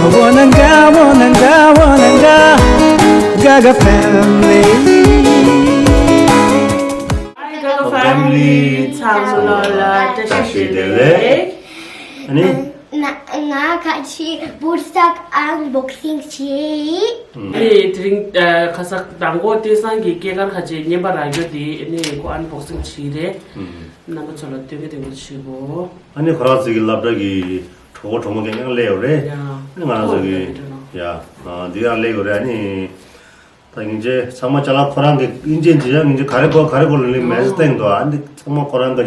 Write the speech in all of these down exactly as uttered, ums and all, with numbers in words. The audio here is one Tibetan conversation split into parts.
Wananga, wananga, wananga, Gaga family. Hi Gaga family. ཚང་མ་ལ་བཀྲ་ཤིས་བདེ་ལེགས། ཨ་ནི། ང་ང་ཁ་ཆེ་བུ་སྟག་ཨན་བོག་སིང་བྱེད། ཨ་ནི་དེ་རིང་ཁ་སང་མདང་དགོང་ཐེངས་གསར་གྱི་སྐྱེས་སྐར་ཁ་ཆེ་བརྙན་པར་རག་རྒྱུ་དེ་ཨ་ནི་ཁོ་ཨན་བོག་སིང་བྱེད་རེད། རྣམ་པ་ཚོ་ལ་སྟོན་གི་དེ་འདྲ་བྱེད་གོ། ཨ་ནི་ཁོ་རང་ཚོ་གི་སློབ་གྲྭ་གི་གྲོགས་པོ་གྲོགས་མོ་གི་ཡང་སླེབས་ཡོད་རེད། ཡ། ང་རང་ཚོ་གི་ཁོ་ཡང་ཡ་འདི་ཡང་སླེབས་ཡོད་རེད། ཨ་ནི་ད་སྙིང་རྗེ་ཚང་མ་ཅ་ལག་ཁོ་རང་གི་དབྱིན་ཇི་འདི་ཡང་སྙིང་རྗེ་ག་རེ་དགོས་ག་རེ་དགོས་ལ་ལིང་མེ་སེ་སྟེང་དུ་ཨ་འདི་ཚང་མ་ཁོ་རང་གི་ག་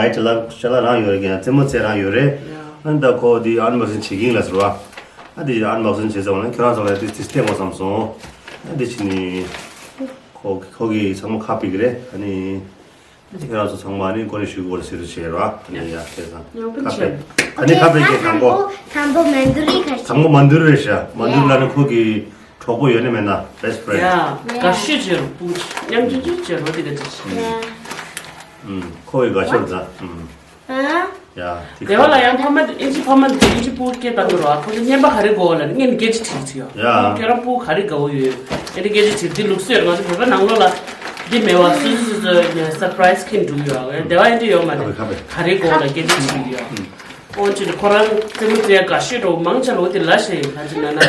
ཡི་ཅ་ལག་ཅ་ལག་རང་ཡོད་རེད། ཀྱང་རྩེད་མོ་རྩེ་རང་ཡོད་རེད། ཡ། ཨ་ནི་ད་ཁོ་འདི་ཨན་བོག་སིང་བྱེད་ཀྱིན་ལ་ཟེར་བ། ཨ་འདི་ཨན་བོག་སིང་བྱེད་ཚར་བ་ན་ཁྱོད་རང་ཚོ་ལ་འདི་འདི་སྟེང་དགོས་བསམ་སོང་། ཨ་འདི་བྱས་ནི་ཁོ་ཁོ་གི་ཚང་མ་ཁ་ཕྱེ་གི་རེད། ཨ་ནི། ཁྱེད་རང་ཚོ་ཚང་མ་ནི་སྐུ་ངོ་ཞུ་དགོས་ཟེར་དུ་བྱས་ར། ཨ་ནི་ཡ་ཁྱེད་ཚང་ཁ་ཕྱེ། ཨ་ནི་ཁ་ཕྱེ་གི་དང་པོ། དང་པོ་མན་དུ་རི་ཁ་ཤས། དང་པོ་མན་དུ་རི་རེད་ཤག་མན་དུ་རི་ལ་ནི་ཁོ་གི་གྲོགས་པོ་ཡོད་ནི་མེད་ན་best friend། ཡ་དགའ་ཤོས་བྱེད་རོགས་པུ་མཉམ་ཅུ་ཅུ་བྱེད་རོགས་དེ་ག་ཅི་ཤི། ཁོ་བའི་དགའ་ཤོས་རེད་ད། ཡ། དེ་བ་ལ་ཡང་ཕ་མ་དེ་ཨིན་ཇི་ཕ་མ་དེ་ཨིན་ཇི་སྤུ་སྐད་བཏང་གི་རོགས། ཁོ་ཚོ་བརྙན་པ་ག་རེ་དགོས་ལ་ངས་ནི་སྐད་ཆ་དྲིས་ཚུལ་ཡོད། ཡ། ཁྱོད་རང་སྤུ་ག་རེ་དགའ་བོ་ཡོད། ཨེ་ནི་སྐད་ཆ་དྲིས་དེ་ལུགས་སྲོལ་ང་ཚོ་བོད་པ་ནང་ལོགས་ལ་འདི་མེད་བ་སོ་སོ་སོ་སོ་སར་པ་རའི་སི་ཁྱེར་འགྲོ་གི་ཡོད། དེ་བ་ཨེ་འདྲ་ཡོད་མ་རེད། ཁ་བེ་ཁ་བེ། ག་རེ་དགོས་ལ་སྐད་ཆ་དྲིས་ཡོད། ཨོ་ཅི་ཁོ་རང་རྩེད་མོ་རྩེ་ཡ་དགའ་ཤོས་འགྲོ་མང་ཆེ་ལོ་དེ་ལ་ཤེས་ཡིན་ཁ་ཅིག་ན་ན། ང་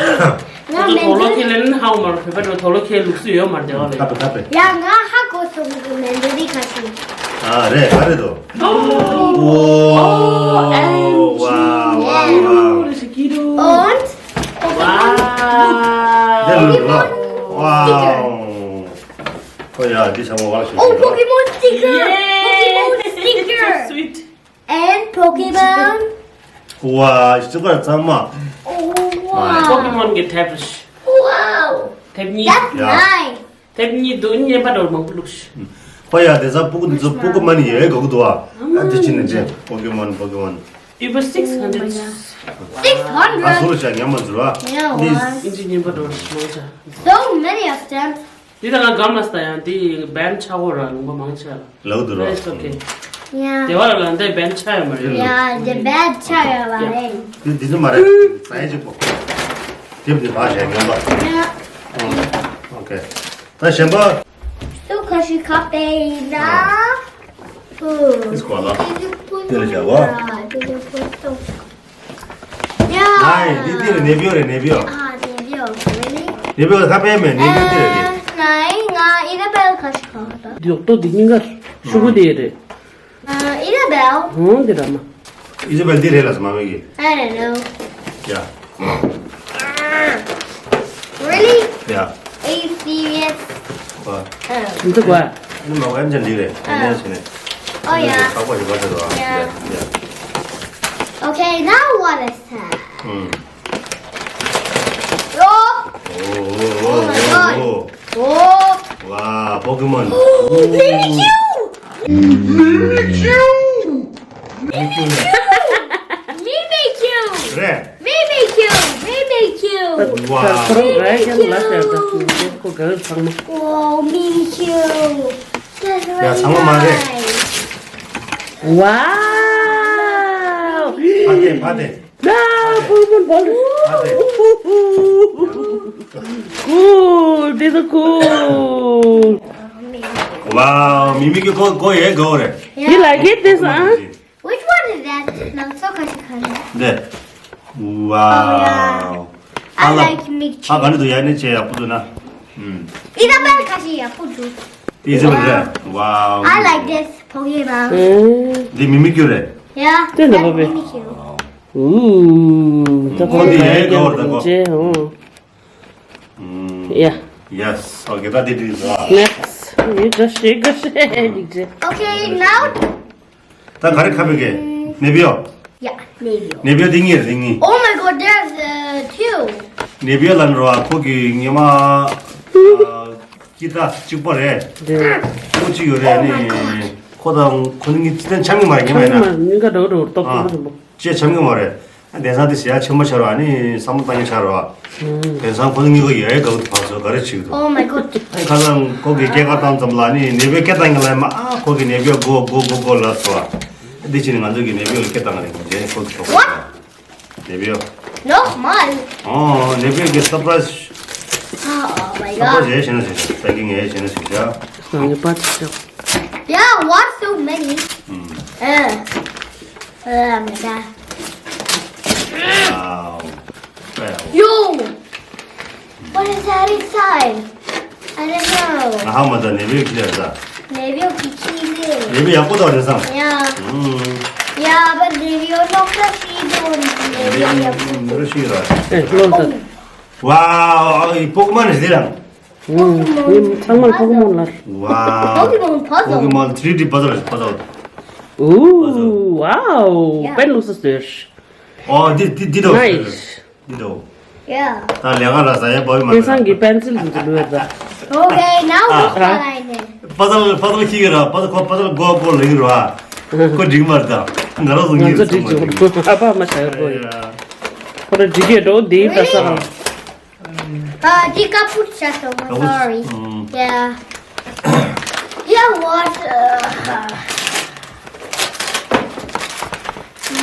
ཁོ་ཚོ་དོག་ལོ་མེ་ཁེ་ལེན་ཧ་གོ་མ་རེད། བོད་པ་འགྲོ་དོག་ལོ་ཁེ་ལུགས་སྲོལ་ཡོད་མ་རེད། དེ་བ་ལ་ཁ་བེ་ཁ་བེ། ཡ་ང་ཧ་གོ་སོང་གི་མེ་འདི་རི་ཁ་ཤིག་ཨ་རེད་ཨ་རེད་དོ། Oh, wow, wow, wow. Und Wow. Pokémon Wow. Oh, ja, die haben wir auch schon. Oh, Pokémon Sticker. Yay. Pokémon Sticker. So sweet. And Pokémon. Wow, ich sogar sag mal. Oh, wow. Pokémon get Tepish. Wow. Tepni. That's nice. དེབ་གཉིས་འདུག་བརྙན་པར་འདྲ་བོ་མང་པོ་བླུགས་ཤིག་ཧོ་ཡ། དེ་ཚ་སྤུ་གུ་འདི་ཚོ་སྤུ་གུ་མ་ནི་ཡོད་ག་གུ་འདུག་ཨ། ཨ་འདི་ཕྱི་ནས་འདྲེ་པོ་ཀེ་མོན་པོ་ཀེ་མོན། Over six hundred. Six hundred. ཨ་ཟུར་བྱ་ཉམས་མ་ཟུར་ཨ། Yeah, འདི་what? ཨིན་ཇི་བརྙན་པར་འདྲ་བོ་མང་ཆ། So many of them. འདི་ད་ང་གམ་ལ་སྟ་ཡང་འདི་བན་ཆ་གོ་ར་ལུང་པ་མང་ཆ། ལའུ་དུ་ར། It's okay. Yeah. དེ་བ་ལ་ལ་འདི་བན་ཆ་ཡོད་མ་རེད། Yeah, the bad ཆ་ཡོད་མ་རེད། འདི་འདི་ཚོ་མ་རེད། ས་ཡ་གཅིག་པོ། དེབ་འདི་ཕ་ཞལ་ཡོང་པ། Yeah. ཨོ་ཨོ་ཁེ། ད་གཞན་པ། སུ་ཁ་ཤི་ཁ་པེ་ཡིན་ན། ཨ། ཧུ། ཨིས་ཀོ་ལ། དེ་ལ་བྱ་བ། Yeah. ནའི་འདི་འདི་རེད། ནེ་བིའོ་རེད། ནེ་བིའོ། ཨ་ནེ་བིའོ། Really? ནེ་བིའོ་ཁ་པེ་མེད། ནེ་བིའོ་འདི་རེད། ཨ་ནའི་ང་ཨི་ར་བེལ་ཁ་ཤི་ཁ་ད། མགྱོགས་ཏོ་འདི་སྙིང་གར་ཤུ་གུ་དེ་རེད། ཨ་ཨི་ར་བེལ། ཧོང་འདི་ར་མ། ཨི་ར་བེལ་འདི་རེད་ལ་ས་མ་མེ་གི། I don't know. Yeah. Really? Yeah. Are you serious? ཨ། འདི་གོ། ཨ་ནི་མ་གོ་ཡམ་ཅན་འདི་རེད། ཨ་ནི་ཡ་ཆེ་ནས། Oh, yeah. ཁ་པོ་ཞིག་གོ་ཟེར་བ། Yeah. Yeah. Okay, now what is that? ཨུམ། Oh! Oh, oh, oh, oh, oh. Oh! Wow, Pokemon. Oh, Mimikyu! Mimikyu! Mimikyu! Mimikyu! Mimikyu! Right. Mimikyu! Mimikyu! Wow. Mimikyu! Oh, Mimikyu! That's really nice. Wow! ཕ་དེ་ཕ་དེ། ད་པུར་པུར་བོལ། ཕ་དེ། Cool, this is cool. Wow, Mimikyu གོ་གོ་ཡེ་གོ་རེད། You like it, this, huh? Which one is that? ནང་ཚོ་ཁ་ཤི་ཁ་ཤི། འདི། Wow. Oh, yeah. I like Mimikyu. ཨ་ག་ནི་དུ་ཡ་ནི་ཆེ་ཡག་པོ་འདུག་ན། ཨུམ། ཨི་ར་བེལ་ཁ་ཤི་ཡག་པོ་འདུག་ཨི་ར་བེལ་རེད། Wow. I like this Pokemon. འདི་Mimikyu རེད། Yeah. དེ་འདྲ་བ་བས། Mimikyu. ཨུམ། ད་ཁོ་འདི་ཡ་གོ་རེད་ད་གོ། ཅེ་ཧོ། ཨུམ། Yeah. Yes. Okay, ད་འདི་འགྲིག་སོང་། Next. ཡི་དགའ་ཤེས་དགའ་ཤེས་འགྲིག་ཅེ། Okay, now. ད་ག་རེ་ཁ་པེ་གེ། ནེ་བིའོ། Yeah, ནེ་བིའོ། ནེ་བིའོ་འདི་གཉིས་རེད། འདི་གཉིས། Oh my God, there's uh, two. ནེ་བིའོ་ལ་ནི་རོ་ཨ་ཁོ་གི་ཉི་མ་ཨ་ཀི་ད་གཅིག་པ་རེད། ཁོ་གཅིག་ཡོད་རེད། ཨ་ནི་ཁོ་དང་ཁོ་གཉིས་ཅི་ཐན་འཆམ་གི་མ་རེད། ཉི་མ་ཡིན་ན། མིན་ག་འགྲོ་འགྲོ་ཏོག་ཏོག་རེད་མོ། ཅེས་འཆམ་གི་མ་རེད། ཨ་དེང་སང་དེ་ཟེར་ཡ་ཆེན་པོ་ཆགས་རོགས། ཨ་ནི་བསམ་བློ་བཏང་ཡ་ཆགས་རོགས། དེང་སང་ཁོ་ཚོ་གཉིས་ཀ་ཡ་ཡ་དགའ་བོ་དུ་བར་ཚོ་ག་རེ་བྱེད་ཀྱི་འདུག Oh my God. ཨ་ཁ་སང་ཁོ་གི་སྐད་ཀ་བཏང་ཙམ་ལ་ནི་ནེ་བིའོ་སྐད་བཏང་གི་ལ་མ་ཨ་ཁོ་གི་ནེ་བིའོ་གོ་གོ་གོ་གོ་ལ་སོ། ཨ་དེ་ཕྱིན་ནི་ང་ཚོ་གི་ནེ་བིའོ་གི་སྐད་བཏང་གི་རེད། ཁོ་ཚོ་ཁོ་གི་ཐོག་གི་ནེ་བིའོ། Nochmal. Oh, ནེ་བི་ཡ་གི་surprise. Oh my god. Surprise ཡས་བྱས་ན་བྱས་བྱས། packing ཡས་བྱས་ན་བྱས་བྱས། ངེས་པར་དུ་ཤོག Yeah, what's so many? ཨུམ། Uh, uh, oh my god. Wow. Wow. Yo! What is that inside? I don't know. ང་ཧ་མ་ད་ནེ་བི་ཡ་ཁྱི་ལ་ད། ནེ་བི་ཡ་ཁྱི་ཁྱི་ལེ། ནེ་བི་ཡ་ཡག་པོ་ད་རེད་སམ། Yeah. ཨུམ། Yeah, but ནེ་བི་ཡ་ནོ་ཁ་ཤི་དོན་ནེ་བི་ཡ་ཡག་པོ། ནེ་བི་ཡ་ཤི་ར། ཨེ་ལོ་ད། Wow, ཨ་ཡི་པོ་ཀི་མོན་ནི་ཟེར་རང་། ཨུམ། ཚང་མ་པོ་ཀི་མོན་ལ། Wow. Pokemon puzzle. Pokemon three D puzzle puzzle. Ooh, wow. Yeah. པེན་ལུགས་སུ་ཟེར། ཨོ་འདི་འདི་འདི་དོ། Nice. འདི་དོ། Yeah. ད་ལས་ཀ་ར་ས་ཡ་བོ་ཡི་མ་དེང་སང་གི་པེན་སིལ་དུ་འགྲོ་ཡོད་ད། Okay, now ཨ། What I need? Puzzle puzzle ཁྱི་གི་ར། puzzle ཁོ་puzzle གོ་གོ་ལེགས་ར། ཁོ་འགྲིག་མ་རེད་ད། ང་རང་ཚོ་ང་ངའི་ཚོ་འགྲིག་ཚོ་མ་འགྲིག་ཨ་ཕ་མ་ཆགས་ཡོད་གོ་ཡོད། Yeah. ཁོ་ར་འགྲིག་གི་འགྲོ་འདི་ད་ས་རང་། Uh, di kaputt, Sorry. Mm. Yeah. Yeah, what? Uh,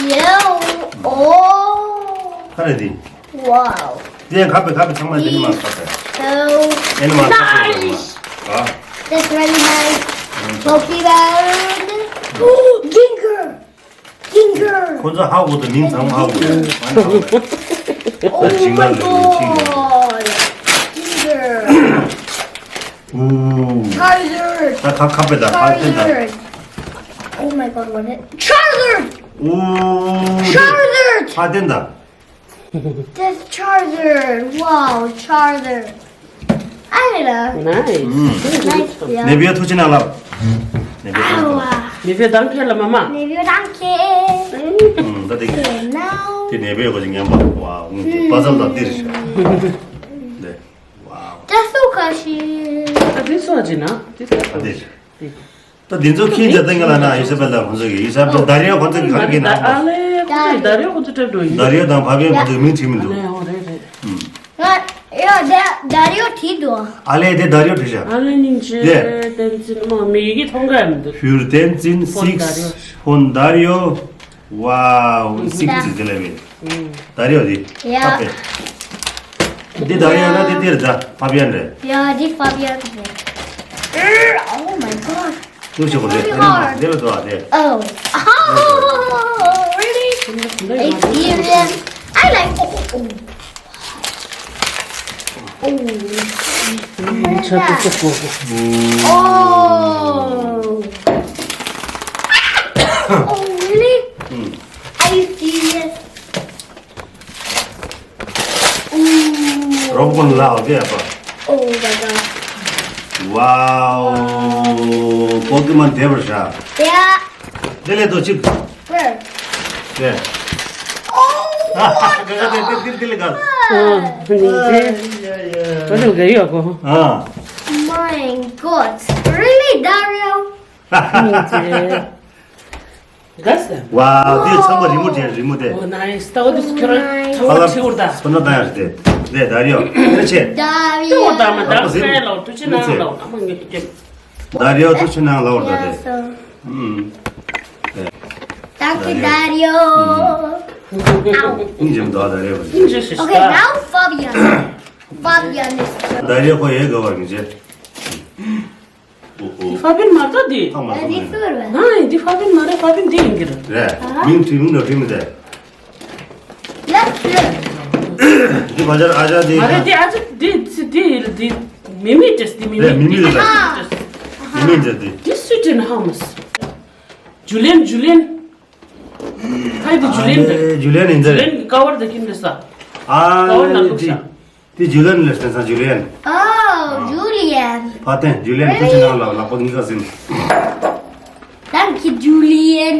yo. Oh. What is it? Wow. Yeah, copy, copy, come on, this animal copy. So animal copy. Nice. Ah. That's really nice. Mm. Pokemon. Ginger. Ginger. ཁོ་ཚོ་ཧ་གོ་དང་མིང་ཚང་མ་ཧ་གོ་དང་། Oh my god. Ginger. ཨུ། Charizard. ད་ཁ་ཁ་པེ་ད་ཁ་ཏེན་ད། Charizard. Oh my god, what is Charizard? ཨུ། Charizard. ཁ་ཏེན་ད། That's Charizard. Wow, Charizard. I love. Nice. Mm. Nice, yeah. ནེ་བི་ཡ་ཐུགས་རྗེ་གནང་ལབ། ནེ་བི་ཡ་ཐུགས་རྗེ་གནང་། ནེ་བི་ཡ་དང་ཁེ་ལ་མ་མ། ནེ་བི་ཡ་དང་ཁེ། ཨུམ། ད་དེ་གི། དེ་ནེ་བི་ཡ་གོ་ཅིག་ངན་པ། ཝའོ། པ་ཛལ་དང་འདིར། དེ། ཝའོ། ད་སུ་ཁ་ཤི། ད་དེ་སུ་ཨ་ཅི་ན། དེ་ད་དེ། ད་འདི་ཚོ་ཁྱེད་ཅག་ལྟ་ངན་ལ་ན་ཡོ་ས་པེ་ལ་ཁོང་ཚོ་གི་ཡོ་ས་པེ་ལ་ད་རེ་ཡ་ཁོང་ཚོ་གི་ག་རེ་གི་ན། ཨ་ལེ་ཁོང་ཚོ་ད་རེ་ཡ་ཁོང་ཚོ་སྤྲད་འགྲོ་ཡིན། ད་རེ་ཡ་དང་ཕ་བན་ཁོང་ཚོ་མིང་བྲིས་མི་འདུག་ཨ་ལེ་ཨོ་རེད་རེད། ཡ་ཡ་ད་ད་རེ་ཡ་བྲིས་འདུག་ཨ་ལེ་དེ་ད་རེ་ཡ་བྲིས་ཤག་ཨ་ལེ་སྙིང་རྗེ། བསྟན་འཛིན་མ་མི་ཡི་གེ་མཐོང་ག་ཡ་མི་འདུག་ཧུར་བསྟན་འཛིན་six ཧོན་ད་རེ་ཡ། ཝའོ། six ཟེར་དེ་ལ་མེད། ད་རེ་ཡ་དེ། ཡ། ཨ་པེ། འདི་ད་རེ་ཡ་ན་དེ་དེར་ད་ཕ་བན་རེད། ཡ་འདི་ཕ་བན་རེད། Oh my god. ལྟོས་ཤོག་གོ་དེ། Very hard. དེ་ལ་ལྟོས་ཨ་དེ། Oh. Oh, really? Experience. I like. Oh, oh, oh. Oh. Oh. Oh, really? Are you serious? Robocon ལ་ཨོ་ཀེ་ཨ་པ། Oh my god. Wow. Pokemon དེ་བར་ཤ། Yeah. དེ་ལས་དོ་ཅིག Where? དེ། Oh my god. དེ་དེ་དེ་ལས་ག་ཨ་ནི་ཅི། ཡ་ཡ། ཨ་ནི་ག་ཡོད་གོ་ཨ། My god. Really, Dario? ཨ་ནི་ཅི། དགའ་སེ། ཝའོ། དེ་ཚང་མ་རི་མོ་དེ་རི་མོ་དེ། Oh, nice. ད་འོ་དེ་ཁྱོད་རང་ཚང་མ་བྲིས་འོར་ད། སོ་ན་ད་ཡར་དེ། དེ་ད་རེ་ཡོ། དེ་ཆེ། དེ་འོ་ད་མ་ད་ཁ་ལ་ཐུགས་རྗེ་གནང་ལ་འོ་ད་མ་ངེས་ཀྱི། ད་རེ་ཡོ་ཐུགས་རྗེ་གནང་ལ་འོ་ད་དེ། ཨུམ། Thank you, Dario. ཨའོ། ཨིན་ཇི་མ་ད་ད་རེ་ཡོ། ཨིན་ཇི་ཤི་ཤི། Okay, now Fabian. Fabian is. ད་རེ་ཡོ་ཁོ་ཡེ་ག་བར་གི་ཇེ། འདི་ཧྥ་བན་མ་རེད་འདི། ཧྥ་བན་མ་རེད། ཧྥ་བན་འདི་ཡིན་གྱི་རེད། རེད། མིང་བྲིས་མིང་ལ་བྲིས་མི་དེ། འདི་བ་ཇར་ཨ་ཇར་འདི། མ་རེད་འདི་ཨ་ཅག་འདི་འདི་འདི་མི་མི་ཏེས་འདི་མི་མི། རེད་མི་མི་རེད། མི་མི་འདི། འདི་སུས་བྲིས་ན་ཧ་མ་སི། ཇུ་ལེན་ཇུ་ལེན། ཧའི་དེ་ཇུ་ལེན་རེད། ཇུ་ལེན་ཡིན་ཟེར། ཇུ་ལེན་གི་ཀ་བར་དེ་ཁྱིམ་རེད་ས། ཨ་ཀ་བར་ན་ལུག་ཤ། དེ་ཇུ་ལེན་ལ་སྟེན་ས་ཇུ་ལེན། Oh, Julian. ཕ་ཏན་ཇུ་ལེན་ཐུགས་རྗེ་གནང་ལ་ལག་པ་གཉིས་ཀ་ཟིན། Thank you, Julian.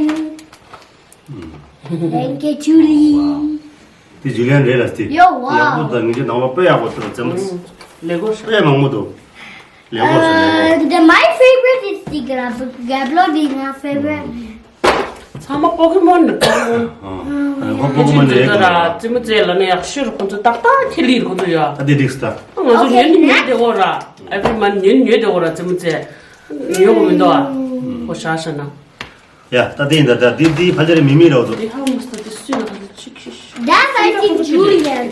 Thank you, Julie. དེ་ཇུ་ལེན་རེད་ལ་སྟེ། Yo, wow. ཡག་པོ་དང་ངེད་ཀྱི་ནང་ལོགས་དཔེ་ཡག་པོ་ཐུབ་ཙམ། ལེགས་པོ་ཤ། དཔེ་མང་པོ་འདུག་ལེགས་པོ་ཤ་ལེགས་པོ། Uh, the, my favorite is the Gablo. Gablo is my favorite. ཚང་མ་པོ་ཀི་མོན་ནི་པོ་ཀི་མོན། ཨ་ཁོ་པོ་ཀི་མོན་རེད་ཀྱི་ར། ཙི་མོ་ཙེ་ལ་ནི་ཡག་ཤོས་ཁོ་ཚོ་ཏག་ཏག་ཁྱི་ལིར་ཁོ་ཚོ་ཡ། ད་དེ་འགྲིག་སྟ། ང་ཚོ་ཉོན་ནི་ཉོས་བསྡད་གོ་ར། ཨེ་བི་རི་མན་ཉོན་ཉོས་བསྡད་གོ་ར་ཙི་མོ་ཙེ། ཉོ་གོ་མི་འདུག་ཨ། ཁོ་ཤ་ཤ་ན། ཡ་ད་དེ་ཡིན་ད་ད་དེ་དེ་ཕ་ཅར་མི་མི་ར་བ་ཚོ། དེ་ཧ་མོ་སྟ་དེ་སུས་ན་ཁ་ཚོ་ཆི་ཁྱི་ཤི། That's I think Julian.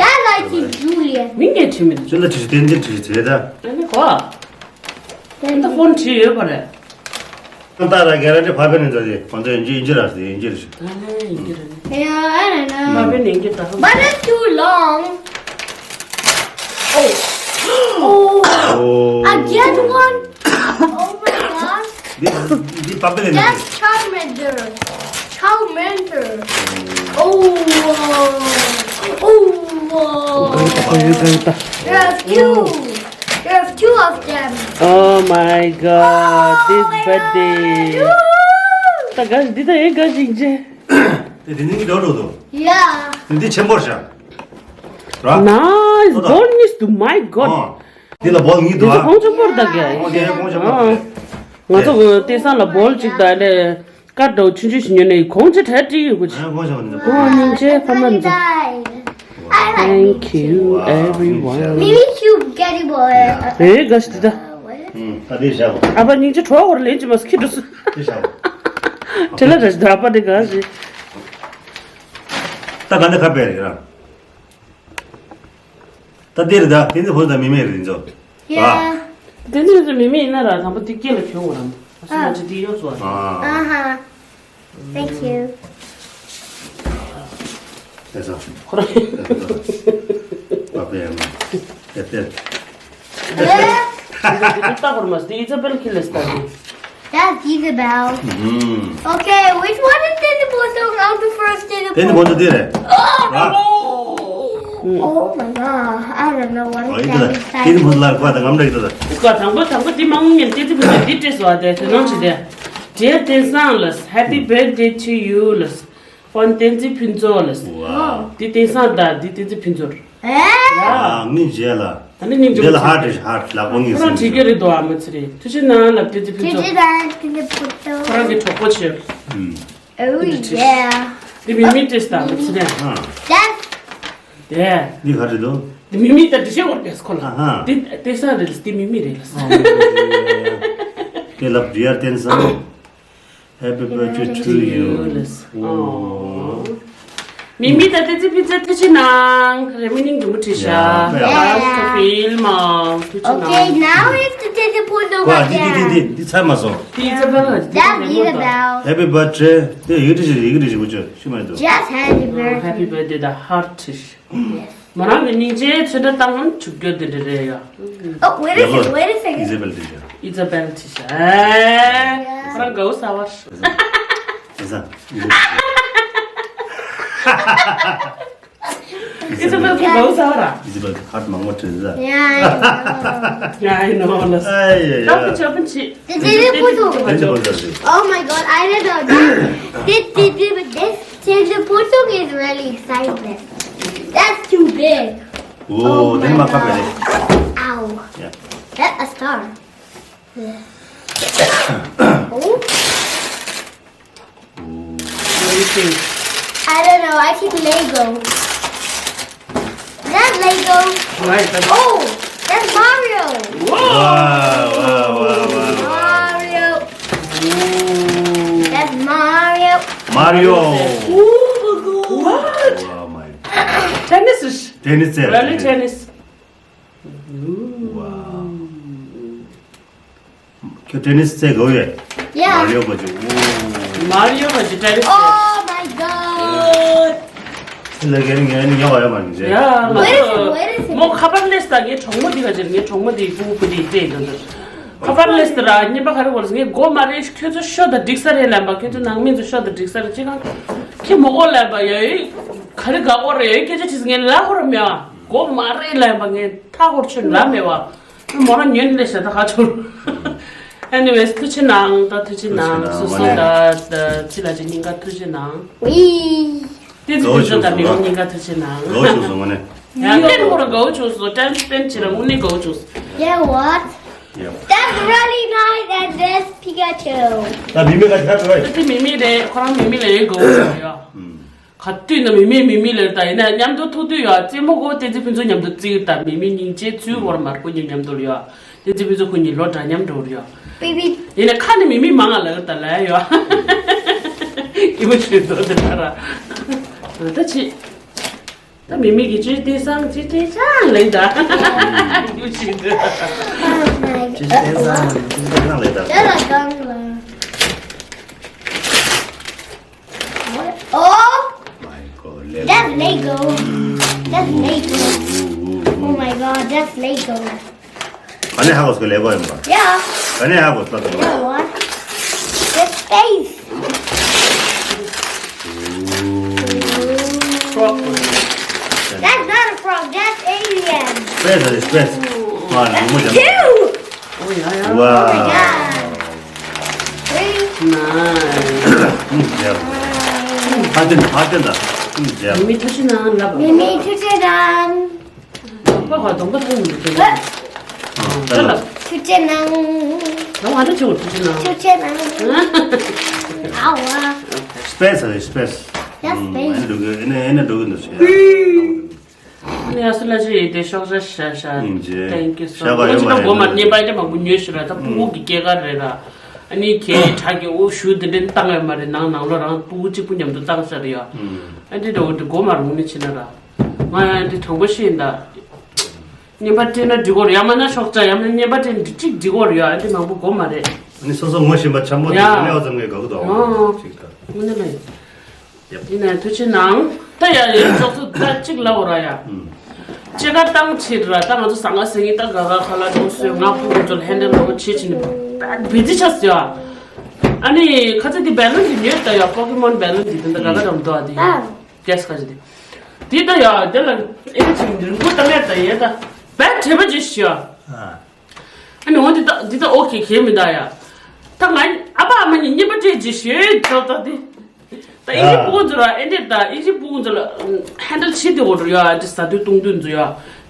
That's I think Julian. མིང་ངས་བྲིས་མི་འདུག་ཅི་ལ་བྲིས་བསྟན་འཛིན་བྲིས་བྱས་ད། ཨ་ནི་གོ། ད་ཕོན་བྲིས་ཡོད་པ་རེད། ད་ད་ར་ག་ར་དེ་ཕ་བན་ནི་ད་དེ་ཁོང་ཚོ་ཡིན་གྱི་ཡིན་གྱི་ར་ཟེར་ཡིན་གྱི་རེད། ཨ་ནི་ཡིན་གྱི་རེད། Yeah, I don't know. ཕ་བན་ནི་ཡིན་གྱི་ད། But it's too long. Oh. Oh. I get one. Oh my god. འདི་འདི་པ་པེ་ལེན་ན། That's Charmander. Charmander. Oh. Oh. There's two. There's two of them. Oh my god, this birthday. ད་ག་འདི་ད་ཨེ་ག་ཞིག་ཅེ། དེ་དེ་ནི་འགྲོ་འགྲོ་དོ། Yeah. འདི་ཆེན་པོར་ཤ། ར། Nice. ཨོ་ད། Gold news to my god. ཨོ། འདི་ལ་བོལ་གཉིས་འདུག་ཨ། ཁོང་ཚོ་པོར་ད་ག་ཨོ་དེ་ཁོང་ཚོ་པོར་ད། ང་ཚོ་གི་ལྟས་བཟང་ལ་བོལ་གཅིག་དང་ལས་ཀར་འདྲ་བོ་ཆུང་ཆུང་ཞིག་ཉོས་ནས་གོང་ཆེ་གྲ་སྒྲིག་ཡོད་དགོས་ཅི། ཨ་ཁོང་ཚོ་པོར་ད། ཨོ་སྙིང་རྗེ་ཕ་མ་ཚོ། Thank you everyone. Maybe you get it, boy. ཨེ་ག་ཞིག་འདི་ད། ད་དེ་བཞག་གོ། ཨ་ཕ་སྙིང་རྗེ་གྲོགས་བོར་ལེན་གྱི་མ་སྐྱིད་འགྲོ་སུ། དེ་བཞག་གོ། དྲི་ལ་ར་ཞིག་ད་ཨ་ཕ་དེ་ག་ཞིག་ད་ག་འདི་ཁ་པས་རེད་ར། ད་འདི་རེད་ད། དེ་ནི་བོད་དང་མི་མེད་རེད་འཛོ། ཡ། དེ་ནི་མི་མེད་ཡིན་ན་ར་དང་པོ་འདི་སྐེ་ལ་གྱོན་དགོས་རམ། ཨ་སུ་ན་ཅི་འདི་གཡོག་སོ། ཨ་ཧ། Thank you. ཁོ་རང་། ཨ་ཕ་ཡ་མ། ཡ་ཏེ། འདི་ལྟ་བུར་མ་སྟེ་ཨི་ཛ་བེལ་ཁི་ལེ་སྟ་དེ། That's Isabel. ཨུམ། Okay, which one is Teddy Boy? So I'm the first Teddy Boy. དེ་ནི་བོད་དུ་དེ་རེད། Oh, oh my god, I don't know what is that. དེ་ནི་བོད་ལ་ཁོ་ད་ངམ་རེད་ད། ཁོ་དང་པོ་དང་པོ་དེ་མང་ཉན་དེ་དེ་བོད་དེ་སྤྲད་སོ་ཨ་དེ་དེ་ནང་ཆི་དེ། Dear Tensang ལ་Happy birthday to you ལ། ཕོན་བསྟན་འཛིན་ཕུན་ཚོགས་ལ། Wow. འདི་བསྟན་བཟང་དང་འདི་བསྟན་འཛིན་ཕུན་ཚོགས། ཨེ། ཨ་ནི་རྗེས་ལ། ཨ་ནི་སྙིང་རྗེ་པོ་ལ་ཧར་ཊི་ཧར་ཊི་ལག་པ་གཉིས་ཁོ་རང་བྲིས་ཀྱི་རེད་དོ་ཨ་མ་ཚེ་རིང་། ཐུགས་རྗེ་གནང་ལབ་བསྟན་འཛིན་ཕུན་ཚོགས། ཁོ་རང་གི་གྲོགས་པོ་བྱོས། ཨུམ། Oh yeah. འདི་མི་མི་ཏེས་དང་མི་ཚེ་རིང་། ཨ། That's དེ། འདི་ག་རེད་དོ། འདི་མི་མི་ད་འདི་ཤེས་བར་ཏེས་ཁོ་ལ། ཨ་ཧ། འདི་བསྟན་བཟང་རེད་ལ་འདི་མི་མི་རེད་ལ། དེ་ལབ་རི་ཡར་བསྟན་བཟང་། Happy birthday to you. ལས། ཨོ། མི་མི་ད་ཏེ་ཙི་ཕི་ཙི་ཐུགས་རྗེ་གནང་། རེ་མི་སྙིང་རྗེ་མོ་བྲིས་ཤག Yeah. ཡ་ཕིལ་མ་ཐུགས་རྗེ་གནང་། Okay, now we have to take the photo ཀ་འདི་འདི་འདི་again. འདི་འདི་ཚར་མ་སོང་། ཏེ་ཙི་ཕི་ལ་ཏེ་That's ཙི་ཕི་Isabel. Happy birthday. དེ་ཡིག་འབྲི་ཞིག་ཡིག་འབྲི་ཞིག་གོ་ཆོད་ཤི་མ་འདུག Just happy birthday. Happy birthday ད་ཧར་ཊི་ཞིག Yes. མོ་རང་གི་སྙིང་རྗེ་ཚོད་ལྟ་བཏང་ན་ཆུ་རྒྱུ་དེ་འདྲ་རེད་ཡ། Oh, wait a second, wait a second. ཨི་ཛ་བེལ་དེ་ཤ། ཨི་ཛ་བེལ་དེ་ཤ། ཨེ། ཁོ་རང་དགའ་བོ་ཟ་བར། ཨི་ཛ། ཨི་ཛ། ཨི་ཛ་བེལ་དེ་དགའ་བོ་ཟ་བར། ཨི་ཛ་བེལ་དེ་ཁ་མང་པོ་བྲིས་ཟ། Yeah, I know. Yeah, I know. ལ། ཨ་ཡེ་ཡེ། ད་ཁོ་ཆ་པོ་ཆི། དེ་དེ་དེ་པོ་ཏོ། དེ་དེ་པོ་ཏོ། Oh my god, I didn't know that. This, this, this, this, this photo is really excited. That's too big. Oh, oh my god. Ow. Yeah. That's a star. Oh. What do you think? I don't know. I think Lego. Is that Lego? Right, that's oh, that's Mario. Wow, wow, wow, wow, wow. Mario. Ooh. That's Mario. Mario. Ooh, what? Wow, my. Tennis is. Tennis is. Really tennis. Wow. ཁྱོད་ཏེ་ནིས་རྩེ་གོ་ཡོད། Yeah. མ་རི་ཡོ་གོ་ཅི། མ་རི་ཡོ་གོ་ཅི་ཏེ་ནིས་རྩེ། Oh my god. ལ་གན་ངན་ཉོ་བ་ཡོད་མ་ཡིན་ཟེར། ཡ་ལ། Where is it? Where is it? མོ་ཁ་པར་ལེས་ད་ངའི་གྲོགས་མོ་འདི་ག་ཅིག་ངའི་གྲོགས་མོ་འདི་ཕྲུ་གུ་འདི་སྤྲད་ཡོད་འདུག་ཁ་པར་ལེས་ད་ར་ཉན་པ་ག་རེ་གོ་ལ་ངས་མགོ་མ་རེད། ཁྱོད་ཚོ་ཤོ་ད་འགྲིག་ས་རེད་ལབ་པ། ཁྱོད་ཚོ་ནང་མི་ཚོ་ཤོ་ད་འགྲིག་ས་རེད། ཅི་གང་ཁྱི་མོ་གོ་ལབ་པ་ཡ་ཡི་ག་རེ་ག་གོ་རེད། ཡ་སྐད་ཆ་ཅིས་ངས་ལ་གོ་ར་མེད་པ། མགོ་མ་རེད་ལབ་པ་ངས་ཐག་གོ་ཆོད་ལ་མེད་པ། མོ་རང་ཉོན་ལེ་ཤ་ད་ཧ་ཆོར། Anyways ཐུགས་རྗེ་གནང་། ད་ཐུགས་རྗེ་གནང་། ཐུགས་རྗེ་གནང་། སོ་སོ་ད་ད་ཅི་ལ་ཅི་སྙིང་ག་ཐུགས་རྗེ་གནང་། ཏེ་ཙི་ཕུན་ཚོགས་ད་མི་མི་སྙིང་ག་ཐུགས་རྗེ་གནང་། དགའ་བོ་བྱུང་སོང་ངོ་ནས། ཡ་ཏན་ཧོ་ར་དགའ་བོ་བྱུང་སོང་། ཏན་ཏན་ཅི་ར་དངོས་གནས་དགའ་བོ་བྱུང་སོང་། Yeah, what? Yeah. That's really nice and this Pikachu. ད་མི་མི་ག་ཁ་ཐོ་ཡ། ཏེ་མི་མི་རེད། ཁོ་རང་མི་མི་ལ་ཡོད་དགའ་བོ་བྱུང་ཡ། ག་དུས་ན་མི་མི་མི་མི་ལེར་ད་ཡིན་ན་མཉམ་དུ་ཐུག་དུས་ཡ་རྩེད་མོ་གོ་ཏེ་ཙི་ཕུན་ཚོགས་མཉམ་དུ་རྩེ་ད་མི་མི་སྙིང་རྗེ་ཚུལ་བོར་མར་ཁོ་གཉིས་མཉམ་དུ་ལ་ཡ། ཏེ་ཙི་ཕུན་ཚོགས་ཁོ་གཉིས་ལོ་འདྲ་མཉམ་འགྲོ་རུ་ཡ། Baby. ཡིན་ན་ཁ་ནི་མི་མི་མང་ང་ལ་ད་ལ་ཡ། ཡིན་མ་ཤེས་དོ་དེ་ལ་ར། ད་ཅི། ད་མི་མི་གི་ཅི་དེ་སང་ཅི་དེ་སང་ལེན་ད། ཡུ་ཅི་འདི། ཅི་དེ་སང་ཅི་དེ་སང་ལེན་ད། དེ་ལ་གང་ལ། Oh! My God, Lego. That's Lego. That's Lego. Oh my God, that's Lego. ག་ནས་ཧ་གོ་སོང་ལེ་གོ་ཡིན་པ། Yeah. ག་ནས་ཧ་གོ་སོང་ལེ་གོ། You know what? The space. Ooh. Frog. That's not a frog. That's alien. Space, space. Wow, ནང་མོ་ཅན། Two. Oh, yeah, yeah. Wow. Oh my God. Three. Nice. ཧ་ཅང་ཧ་ཅང་ད། མི་མི་ཐུགས་རྗེ་གནང་ལབ། མི་མི་ཐུགས་རྗེ་གནང་། ཁོ་ཧ་གདོང་པ་ཐུག་མི་འདུག་ཨ། ད་ལ། ཐུགས་རྗེ་གནང་། ད་ང་ད་ཆུང་ཐུགས་རྗེ་གནང་། ཐུགས་རྗེ་གནང་། ཨ་ཝ། Space ཨ་space། That's space. ཨེ་འགྲོ་གི་ཨེ་ནས་ཨེ་ནས་འགྲོ་གི་འདུག་ཟེར། ཨ་ནི་ཡ་སུ་ལ་ཅི་ཡིན་དེ་ཤོག་ཤ་ཤ་ཤ། Thank you so much. ཨོ་ཅི་ད་གོ་མ་རྙེད་པ་ཡིན་དེ་མང་པོ་ཉོས་ཤི་ར་ད་ཕྲུ་གུ་གི་སྐྱེས་སྐར་རེད་ར། ཨ་ནི་ཁྱེད་དྲག་གི་འོ་ཞུ་དེ་འདྲ་བཏང་ཡོད་མ་རེད། ནང་ནང་ལོ་རང་ཕྲུ་གུ་གཅིག་པུ་མཉམ་དུ་བཏང་ཤ་རེད་ཡ། ཨ་འདི་འདྲ་འོ་དེ་གོ་མ་རུང་ནི་ཕྱིན་ན་ར། ང་ཡང་འདི་དྲང་པོ་ཤེས་ཡིན་ད། བརྙན་པར་སྤྲད་ན་འགྲིག་གོ་རེད། ཡང་མིན་ན་ཤོག་བྱ་ཡང་མིན་ན་བརྙན་པར་སྤྲད་ན་འགྲིག་གཅིག་འགྲིག་གོ་རེད་ཡ། ཨ་འདི་མང་པོ་གོ་མ་རེད། ཨ་ནི་སོ་སོ་ངོ་ཤེས་པ་འཆམ་པོ་དེ་ཡ། གནས་པ་ཙམ་གྱིས་དགའ་གི་འདུག་ཨ། ཅིག་ད། དངོས་གནས་ལ་ཡིན། ཡིན་ནའི་ཐུགས་རྗེ་གནང་། ད་ཡ་ཡིན་ཅོག་ཙེ་ད་གཅིག་ལབ་དགོས་ར་ཡ། ཅེ་ཀ་བཏང་ཕྱིར་ར་ད་ང་ཚོ་ཟང་ངེ་ཟིང་ངེ་ད་ག་ག་ཁ་ལ་འགྲོ་སོས་ང་ཕྲུ་གུ་ཚོ་ལ་ཧེན་ཌལ་ལོ་བྱེད་ཕྱིན་ནི་བེ་ཙི་ཆགས་སོ་ཡ། ཨ་ནི་ཁ་ཚ་དེ་བེ་ལུན་དེ་ཉོས་ད་ཡ། པོ་ཀེ་མོན་བེ་ལུན་དེ་དེ་འདྲ་ག་ག་འགྲམ་འདུག་ཨ་དེ། གེ་སི་ཁ་ཅིག་དེ། དེ་ད་ཡ་དེ་ལ་ཨེ་ཅིག་རིང་པོ་ད་མེད་ད་ཡེ་ད་བེད་བྲེས་པ་ཅིག་ཤི་ཡ། ཨ་ནི་འོ་འདི་ད་འདི་ད་ཨོ་ཁེ་ཁེ་མི་ད་ཡ། ད་ང་ཨ་ཕ་ཨ་མ་གཉིས་གཉིས་པ་སྤྲད་ཅིག་ཤི་ཡོད་ད་ད་དེ། ད་ཨིན་ཇི་ཕྲུ་གུ་ཚོ་ལ་ཨེ་འདྲས་ད་ཨིན་ཇི་ཕྲུ་གུ་ཚོ་ལ་ཧེན་ཌལ་བྱེད་དེ་འོ་འགྲོ་ཡ་ཨ་ཅི་ཟ་དུས་བཏུང་དུས་ཚོ་ཡ།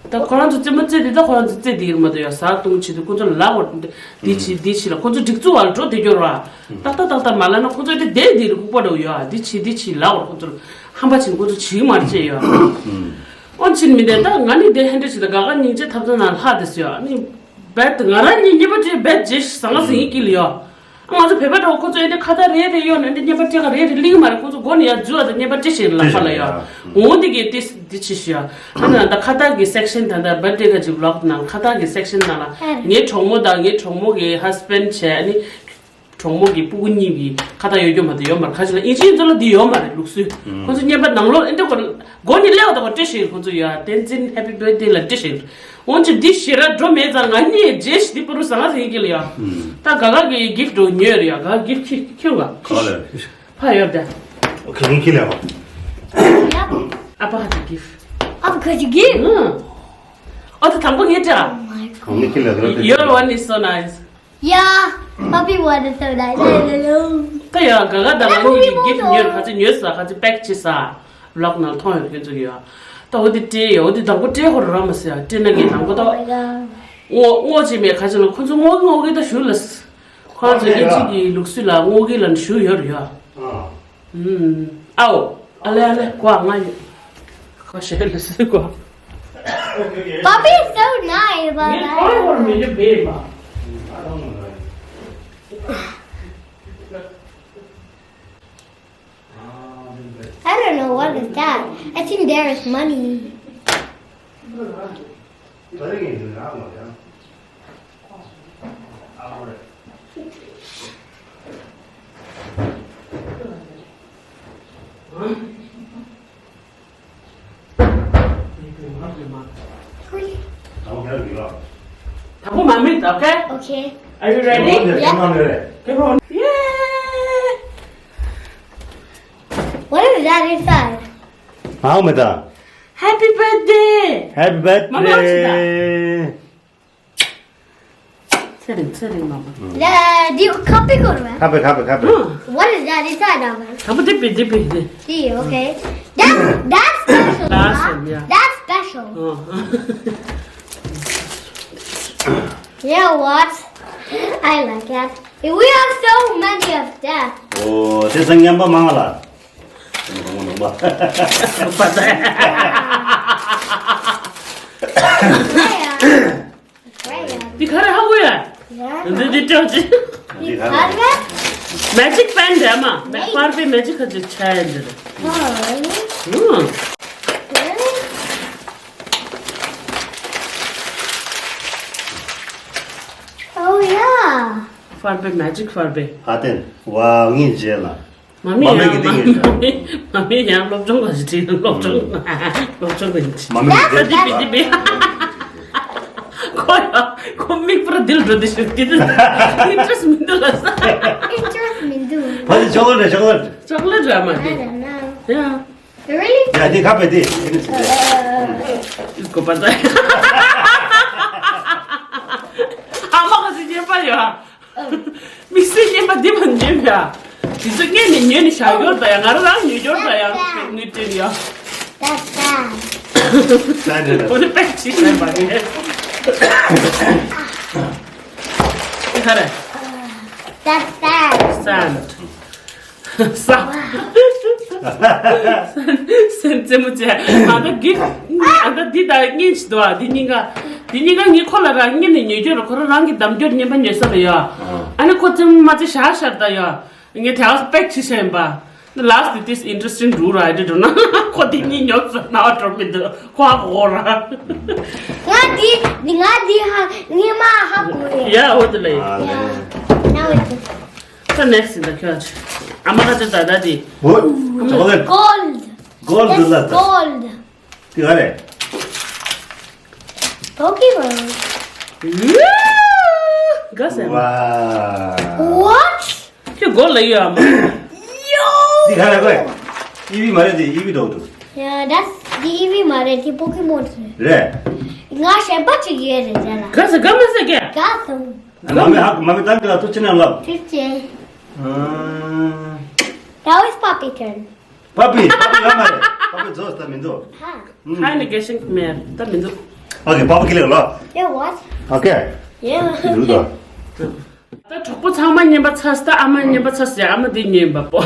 ད་ཁོ་རང་ཚོ་རྩེད་མོ་རྩེ་དེ་ད་ཁོ་རང་ཚོ་རྩེ་དེ་ཡིན་མ་གཏོགས་ཡ་ཟ་བཏུང་བྱེད་དུས་ཁོ་ཚོ་ལ་ལབ་འོ་འདི་བྱེད་འདི་བྱེད་ལ་ཁོ་ཚོ་སྒྲིག་འཛུགས་བ་ལ་འགྲོ་བསྡད་རྒྱུ་ར། ཏག་ཏག་ཏག་ཏག་མ་ལབ་ན་ཁོ་ཚོ་དེ་བསྡད་དེ་རི་ཁུག་པ་འདྲ་བོ་ཡོད་ཨ། འདི་བྱེད་འདི་བྱེད་ལབ་འོ་ཁོ་ཚོ་ལ་ཧམ་པ་བྱེད་ཁོ་ཚོ་བྱེད་མ་རེད་ཅེས་ཡོད་ཨ། ཨོ་ཕྱིན་མི་འདས་ད་ང་ནི་དེ་ཧན་འདྲ་བྱེད་ད་ག་ག་སྙིང་རྗེ་ཐབ་ཚང་ནང་ལྷག་དེ་སུ་ཡོད་ཨ་ནི། བེད་ང་རང་གཉིས་གཉིས་པ་བྲིས་བེད་རྗེས་ཟང་ཟིང་གི་ལ་ཡོད། ང་ཚོ་བོད་པ་འདྲ་བོ་ཁོ་ཚོ་ཨེ་འདྲ་ཁ་བརྡ་རེ་རེ་ཡོད་ན་ཨེ་འདྲ་བརྙན་པར་སྤྲད་ག་རེ་རེ་ལིང་མ་རེད། ཁོ་ཚོ་མགོ་ནས་ཡར་འཛུལ་བ་དང་བརྙན་པར་སྤྲད་བཞིན་ལབ་པ་ལ་ཡ། འོ་འདི་གས་ཏིས་འདི་ཆི་ཤི་ཡ། ཨ་ན་ད་ཁ་བརྡ་གི་སེག་ཤན་ད་ལྟ་བར་ཌེ་ག་ཅིག་ལོག་ནང་ཁ་བརྡ་གི་སེག་ཤན་ནང་ལ་ངའི་གྲོགས་མོ་དང་ངའི་གྲོགས་མོ་གི་ཧས་བྷེན་ཌ་བྱས་ཨ་ནི་གྲོགས་མོ་གི་སྤུ་གུ་གཉིས་ཀྱི་ཁ་བརྡ་ཡོད་རྒྱུ་མ་གཏོགས་ཡོད་མ་རེད། ཁ་ཅིག་ལ་ཨིན་ཇིའི་ཚོ་ལ་འདི་ཡོད་མ་རེད་ལུགས་སྲོལ། ཁོ་ཚོ་བརྙན་པར་ནང་ལོགས་ཨེ་འདྲ་གོ་མགོ་ནས་སླེབས་པ་དང་པོ་སྤྲད་ཤིག་ཁོ་ཚོ་ཡ་བསྟན་འཛིན་ཧེ་པི་བྷར་ཐི་ཌེ་ལ་སྤྲད་ཤིག་འོན་ཀྱང་འདི་ཞེ་དྲག་འགྲོ་མེད་ཙང་ང་གཉིས་རྗེས་ཤིག་འདི་པུ་རུ་ཟ་ང་ཟིག་གི་ལ་ཡ། ད་ག་ག་གི་གིཕ་ཊི་འདྲ་ཉོས་རེད་ཡ། ག་གིཕ་ཊི་ཁྱོད་ཁྱོད་ག་ག་ལ་ཕ་ཡོད་ད། ཨོ་ཁེ་ངས་ཁྱི་ལ་ཡ། ཨ་ཕ་ཧ་ཏི་གིཕ་ཊི། ཨ་ཕ་ཁ་ཅིག་གིཕ་ཊི། ཨོ་ད་དང་པོ་ངས་སྤྲད། ཨོ་མའི་གོཌ། ངས་ཁྱི་ལ་ཡ། Your one is so nice. Yeah, puppy one is so nice. Hello. ད་ཡ་ག་ག་ད་ང་གཉིས་ཀྱི་གིཕ་ཊི་ཉོས་ར་ཁ་ཅིག་ཉོས་ས་ཁ་ཅིག་པེག་བྱས་ས། བི་ལོག་ནང་མཐོང་ཡོད་ཁྱོད་ཚོ་ཡོད། ད་འོ་དེ་སྤྲད་ཡོད། འོ་དེ་དང་པོ་སྤྲད་ཧོར་ར་མ་ཟེར་ཡ་སྤྲད་ན་ངས་དང་པོ་ད། Oh my God. སྔོ་སྔོ་ཅིག་མེད་ཁ་ཅིག་ལ་ཁོ་ཚོ་སྔོ་གི་སྔོ་གི་ད་ཞུ་ལ། ཁོ་ཚོ་ཨིན་ཇི་གི་ལུགས་སྲོལ་ལ་སྔོ་གི་ལ་ཞུ་ཡོད་རེད་ཡ། ཨ། ཨུམ། ཨའོ། ཨ་ལེ་ཨ་ལེ་ཁོ་ང་ཡོད། ཁོ་ཞེ་ལ་སུ་ཁོ། Puppy is so nice, but ངས་ཁོ་ཧོར་མི་འདུག་བེ་མ། I don't know what is that. I think there is money. དང་པོ་མ་མེད། Okay? Okay. Are you ready? Yeah. Come on. Yeah. What is that inside? ཨའོ་མེད་ད། Happy birthday. Happy birthday. མ་མ་ཆི་ད། ཚེ་རིང་ཚེ་རིང་མ་མ། ལ་དེ་ཁ་པེ་གོར་བ། ཁ་པེ་ཁ་པེ་ཁ་པེ། ཧུ། What is that inside of it? དང་པོ་དེ་པེ་དེ་པེ་དེ། See, okay. That, that's special, that's huh? Special, yeah. That's special. ཨོ། You know what? I like it. We have so many of that. ཨོ། དེ་ཚོ་ངན་པ་མང་ལ། ནོང་པ་ནོང་པ། Yeah. འདི་ག་རེ་ཧ་གོ་ཡ། འདི་འདི་སྤྲོད་ཅི། འདི་ག་རེ། Magic pen རེད་མ། མེ་ཕར་པའི་magic ཁ་ཅིག་ཆ་ཡ་འདི་རེད། Oh, really? ཧུ། Really? ཧྥར་པེ་མེ་ཇིག་ཧྥར་པེ། ཧ་ཏན། ཝའོ། ངའི་རྗེས་ལ། མ་མི་མ་མི་ཡང་གི་ཏིང་ཡིན། མ་མི་མ་མི་ཡང་སློབ་སྦྱོང་ག་ཞིག་བྲིས། སློབ་སྦྱོང་སློབ་སྦྱོང་གི་ཡིན། མ་མི་ཡང་ས་ཏི་པི་ཏི་པི། ཁོ་ཡ་ཁོ་མིག་པུར་དིལ་འགྲོ་དེ་ཤོད་དེ། ཨིན་ཊི་རེ་སི་མི་འདུག་ལ་ས། ཨིན་ཊི་རེ་སི་མི་འདུག་ཕ་དེ་ཅོག་ལེ་ཊ་རེད། ཅོག་ལེ་ཊ། ཅོག་ལེ་ཊ་ར་མ་དེ། I don't know. ཡ། Really? ཡ་དེ་ཁ་པེ་དེ། ཨ་ནི་ཚིག་དེ། ཨ། གོ་པ་ད། ཨ་མ་ག་ཟིག་ཉན་པ་ཡོད། དམིགས་བསལ་ཉན་པ་འདི་མ་ཉན་པ། དེ་ཚོ་ངས་ནི་ཉོས་ནི་བཞག་ཡོད་ད་ཡ། ང་རང་རང་ཉོས་ཡོད་ད་ཡ། དངུལ་སྤྲད་ཡ། That's bad. ད་འདྲ་འདྲ། འོ་དེ་པེག་བྱས་བཞག་པ་ངས། དེ་ག་རེ། That's bad. སན། ས། སེམས་རྩེ་མོ་བྱས། ཨ་ད་འདི། ཨ་ད་འདི་ད་ངས་ཤི་དོ། ཨ་འདི་གཉིས་ཀ་འདི་གཉིས་ཀ་ངས་ཁོ་ལ་རང་ངས་ནས་ཉོས་རྒྱུ་ར། ཁོ་རང་རང་གི་འདམ་རྒྱུར་ཉན་པ་ཉོས་ས་ལ་ཡ། ཨ་ནི་ཁོ་རྩེ་མོ་མ་བྱས་བཞག་ཤར་ད་ཡ། ངས་དེ་ཨ་པེག་བྱས་བཞག་ཡིན་པ། Last this interesting rule, I didn't know. ཁོ་འདི་གཉིས་ཉོས་ས་ན་འགྲོ་མི་འདུག་ཁོ་ཨ་གོ་ར། ང་འདི་ང་འདི་ཧ་ངས་མ་ཧ་གོ་རེད། ཡ་འོ་དེ་ལ་ཡིན། ཨ་ལེ། ཡ། Now it's ད་next in the ཁྱོད། ཨ་མ་ཁ་ཆེ་ད་ད་དེ། ཨོ། ཅོག་ལེ་ཊ། Gold. Gold ལ་ད། Gold. དེ་ག་རེད། Pokemon. ག་ཟེར། ཝའོ། What? ཁྱོད་གོ་ལ་ཡོད་ཨ་མ། ཡོ། དེ་ག་རེད་གོ། ཨི་བི་མ་རེད་དེ། ཨི་བི་འདྲ་པོ་འདུག་ཡ་ད་དེ་ཨི་བི་མ་རེད། དེ་Pokemon རེད། རེད། ང་གཞན་པ་ཅིག་ཡོད་རེད་ད་ལ། ག་ཟེར། ག་མ་ཟེར་ག་ག་སོང་། མ་མི་ཧ་མ་མི་ཏང་གི་ལ་ཐུགས་རྗེ་གནང་ལབ། ཐུགས་རྗེ། ཨ། That was puppy turn. པ་པི། པ་པི་ལ་མ་རེད། པ་པི་རྫོགས་ད་མི་འདུག Hi. Hi, Nagation Khmer. ད་མི་འདུག Okay, པ་པི་ཁྱེར་ལ་ལོ། Yeah, what? Okay. Yeah. འདུག་དོ། ད་གྲོགས་པོ་ཚང་མ་རྔན་པ་ཚར་སོང་། ད་ཨ་མ་རྔན་པ་ཚར་སོང་། ཨ་མ་འདི་ཉོས་པ་པོ།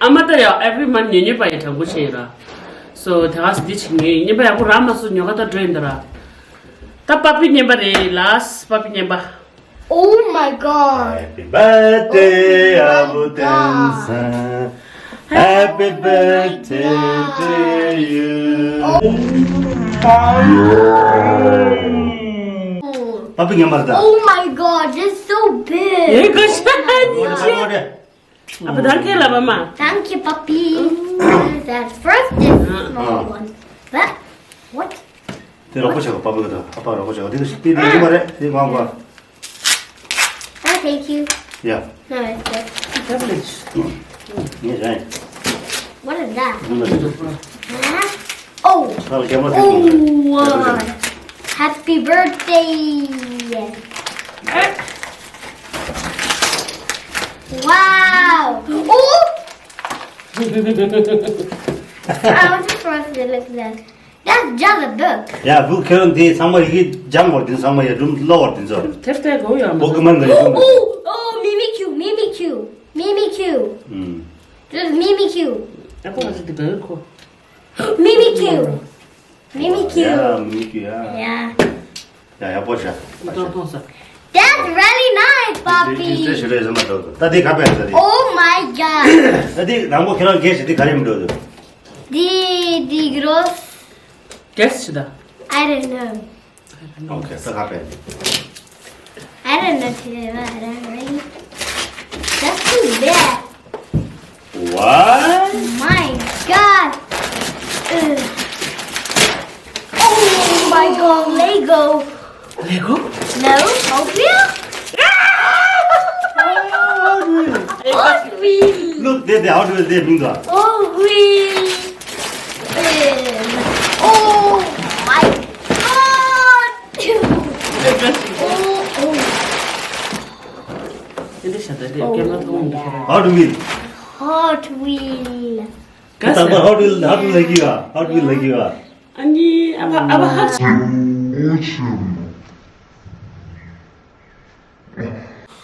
ཨ་མ་ད་ཡ་every month ཉོ་ཉོ་པ་ཡི་དྲང་པོ་བྱས་ར། So ད་ག་སེ་འདི་ཅིག་ཉོས། རྔན་པ་ཡག་པོ་རག་མ་སོང་། ཉོ་ག་ད་འགྲོ་ཡིན་ད་ར། ད་པ་པི་རྔན་པ་རེད། Last པ་པི་རྔན་པ། Oh my god. Happy birthday, Abu Tensa. Happy birthday to you. Oh. པ་པི་རྔན་པ་རེད་ད། Oh my god, it's so big. ཨེ་ག་ཤ་ནི་ཅི། ཨ་ཕ་ཐང་ཁེ་ལ་མ་མ། Thank you, puppy. That's first, this small one. But what? དེ་རོགས་པ་བྱེད་གོ། པ་པ་གི་དང་ཨ་ཕ་རོགས་པ་བྱེད་གོ། དེ་གི་དེ་ལས་མ་རེད། དེ་མང་གོ། I thank you. Yeah. No, it's good. Lovely. ངས་རེད། What is that? ངས་རེད། Huh? Oh. ང་ལ་རྒྱབ་ལ་དེ་གོ། Oh. Happy birthday. Wow. Oh. I want to first look at that. That's just a book. ཡ་བུ་ཁྱེད་རང་དེ་ཚང་མ་ཡི་གེ་སྦྱང་བར་དེ་ཚང་མ་ཡ་སྒྲུང་ཀློག་བར་དེ་ཚོ། དེབ་དེ་གོ་ཡ་མ། Pokemon གི་ཡ་Oh, oh, Mimikyu, Mimikyu, Mimikyu. ཨུམ། This is Mimikyu. ཨ་ཁོ་ང་ཚོ་དེ་ག་གོ། Mimikyu. Mimikyu. ཡ་Mimikyu ཡ། ཡ། ཡ་ཡག་པོ་བྱ། ཏོག་ཏོག་ས། That's really nice, Papi. ད་དེ་ག་པས་ད་དེ། Oh my god. ད་དེ་དང་པོ་ཁྱེད་རང་གས་ཞིག་དེ་ག་རེ་མི་འགྲོ་འདུག་དེ་དེ་གི་རོ། Guess ད། I don't know. Okay, ད་ག་པས། I don't know too, I don't really. That's too bad. What? My god. Ugh. Oh my god, Lego. Lego? No, Hot Wheel? Hot Wheel. Look, they, they, Hot Wheel, they, Hot Wheel. Oh my god. འདི་ཤ་ད་དེ་སྐེ་མ་ཐོང་འདི་ཁེ་ར། Hot Wheel. Hot Wheel. ག་ས། Hot Wheel, Hot Wheel ལ་གི་ཡ། Hot Wheel ལ་གི་ཡ། ཨ་ནི་ཨ་ཕ་ཨ་ཕ་ཧ།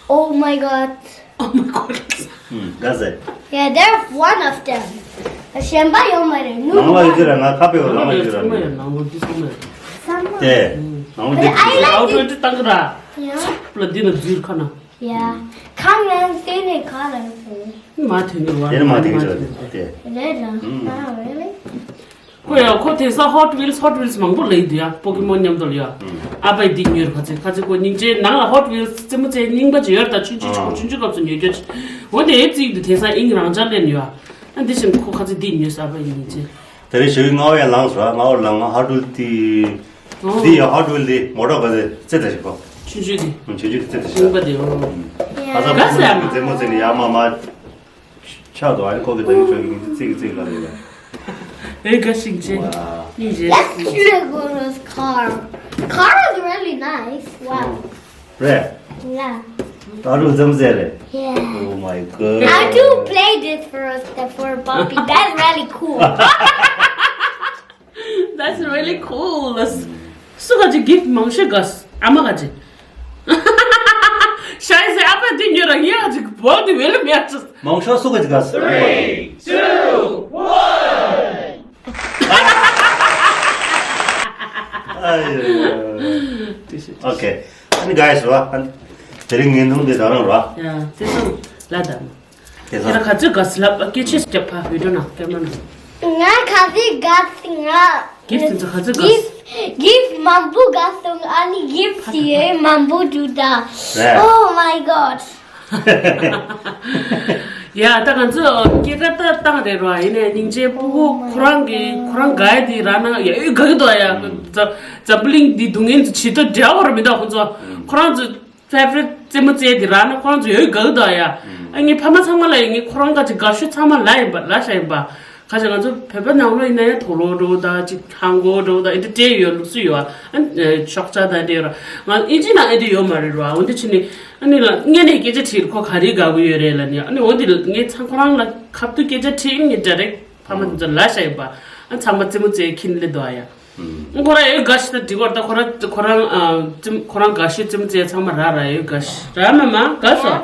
Oh my god. Oh my god. ཨུམ། ག་ས། Yeah, there's one of them. གཞན་པ་ཡོད་མ་རེད། ནང་ལ་ཡོད་ར། ང་ཁ་པེ་བ་ནང་ལ་ཡོད་ར། ཚང་མ་ཡོད། ནང་ལ་འདི་ཚང་མ་ཡོད། ཚང་མ། དེ། ནང་ལ་འདི། But I like it. ཨའོ་ཊི་ཊི་བཏང་གི་ར། Yeah. ལ་འདི་ལ་འཛུལ་ཁ་ན། Yeah. ཁང་ནང་དེ་ནས་ཁ་ལ་སོང་། མ་ཐོན་གི་ར། དེ་ནས་མ་ཐོན་གི་ར། དེ། རེད་ར། ཨུམ། Ah, really? ཁོ་ཡང་ཁོ་དེང་སང་Hot Wheels, Hot Wheels མང་པོ་ལེན་འདུག་ཡ། Pokemon མཉམ་དུ་ལ་ཡ། ཨ་ཕས་འདི་ཉོས་རེད། ཁ་ཚིག་ཁ་ཚིག་ཁོ་སྙིང་རྗེ། ནང་ལ་Hot Wheels རྩེད་མོ་རྩེ་རྙིང་པ་ཅིག་ཡོད་རེད། ད་ཆུང་ཆུང་ཆུང་ཆུང་སྐབས་སུ་ཉོས་རྒྱུ་ཅིག་འོ་དེ་རྩེ་གི་འདུག་དེང་སང་དབྱིངས་རང་འཇགས་ལེན་ཡོད། ཨ་འདི་བཞིན་ཁོ་ཁ་ཚིག་འདི་ཉོས། ཨ་ཕ་ཡི་སྙིང་རྗེ། དེ་རིང་ཞོགས་ཀྱི་སྔ་བོ་ཡར་ལངས་སོང་། སྔ་བོ་ལངས། ང་Hot Wheels དེ། འདི་ཡ་Hot Wheels དེ་མོ་ཊ་ག་ཚོད་རྩེ་ད་ཞིག་གོ། ཆུང་ཆུང་དེ། ཆུང་ཆུང་དེ་རྩེ་ད་ཞིག་རྙིང་པ་དེ། འོ། ཨ་ས་ག་ས་ཡ་མ་རྩེད་མོ་རྩེ་ནས་ཡར་མར་མར་ཆགས་འདུག་ཨ་ནི་ཁོ་གི་ད་ཡིན་ཆོག་གི་ཡིན་ཚིག་ཚིག་ལ་རེད། ཨེ་དགའ་ཞིང་ཆེ། སྙིང་རྗེ། Let's look at this car. Car is really nice. Wow. རེད། Yeah. ད་རུང་འཛོམས་ཟེར་རེད། Yeah. Oh my god. How to play this for us, the for Bobby? That's really cool. That's really cool. སུ་ག་ཅིག་gift མང་ཤོས་དགའ། ཨ་མ་ག་ཅིག་ཤ་ཡི་ཟེར། ཨ་ཕ་འདི་ཉོས་ར་ངས་ག་ཅིག་བོ་འདི་ཝེ་ལི་མེ་ཅིག་མང་ཤོས་སུ་ག་ཅིག་དགའ། Three, two, one. ཨ་ཡ། ཨོ་ཁེ། ཨ་ནི་guys ར། ཨ་ནི་དེ་རིང་བརྙན་ཐུང་འདི་ད་རང་ར། ཡ། དེ་ཚོ་ལ་དང་། དེ་ཚོ་ལ་ག་ཚོད་དགའ་སི་ལབ། སྐད་ཆ་སྐྱབས་ཕ་བི་ཌིའོ་ནང་སྐྱབས་མ་ན། ང་ག་ཚོད་དགའ་སི་ང་། gift དེ་ཚོ་ག་ཚོད་དགའ་སི། gift gift མང་པོ་དགའ་སོང་། ཨ་ནི་gift ཡོད་མང་པོ་འདུག་ད། རེད། Oh my god. ཡ་ད་ང་ཚོ་སྐྱེས་སྐར་ད་བཏང་རེད་ར། ཡིན་ནའི་སྙིང་རྗེ་སྤུ་གུ་ཁོ་རང་གི་ཁོ་རང་དགའ་ཡ་དེ་རག་ན་ཡ་ཡོད་དགའ་གི་འདུག་ཡ། འཛམ་འཛམ་བུ་གླིང་འདི་སྡུག་བསྔལ་དུ་བྱེད་དོ་འདྲ་བོ་ར་མི་འདུག་ཁོ་ཚོ་ཁོ་རང་ཚོ་favorite རྩེད་མོ་རྩེ་དེ་རག་ན་ཁོ་རང་ཚོ་ཡོད་དགའ་གི་འདུག་ཡ། ཨ་ངའི་ཕ་མ་ཚང་མ་ལ་ཡ་ངའི་ཁོ་རང་ག་ཅིག་དགའ་ཤོས་ཚང་མ་ལ་ཡིན་པ་ལ་ཤ་ཡིན་པ། ཁ་ཅིག་ང་ཚོ་བོད་པ་ནང་ལོགས་ཡིན་ན་ཡང་དུག་ལོག་འདྲ་བོ་དང་ཅིག་ཧང་གོ་འདྲ་བོ་དང་ཨེ་འདྲ་སྤྲད་ཡོད། ལུགས་སྲོལ་ཡོད། ཨ་ཤོག་ཆ་དང་འདྲ་ཡོད་ར། ང་ཨིན་ཇི་ནང་ཨེ་འདྲ་ཡོད་མ་རེད་ར། འོ་འདི་ཕྱིན་ནས་ཨ་ནི་ལ་སྔོན་ནས་སྐད་ཆ་དྲིས། ཁོ་ག་རེ་དགའ་གི་ཡོད་རེད་ལབ་ནས། ཨ་ནི་འོ་འདི་ལ་ངས་ཚང་ཁོ་རང་ལ་ཁ་ཐུག་སྐད་ཆ་དྲིས། ངས་direct ཕ་མ་དེ་ཚོ་ལ་ཤ་ཡིན་པ། ཨ་ཚང་མ་རྩེད་མོ་རྩེ་གིན་སླེབས་འདུག་ཨ་ཡ། ཁོ་རང་ཡོད་དགའ་ཤོས་ད་འདི་བར་ད་ཁོ་རང་ཁོ་རང་ཨ་རྩེད་ཁོ་རང་དགའ་ཤོས་རྩེད་མོ་རྩེ་ཚང་མ་རག་ར། ཡོད་དགའ་ཤོས་ར། མ་མ་དགའ་སོང་།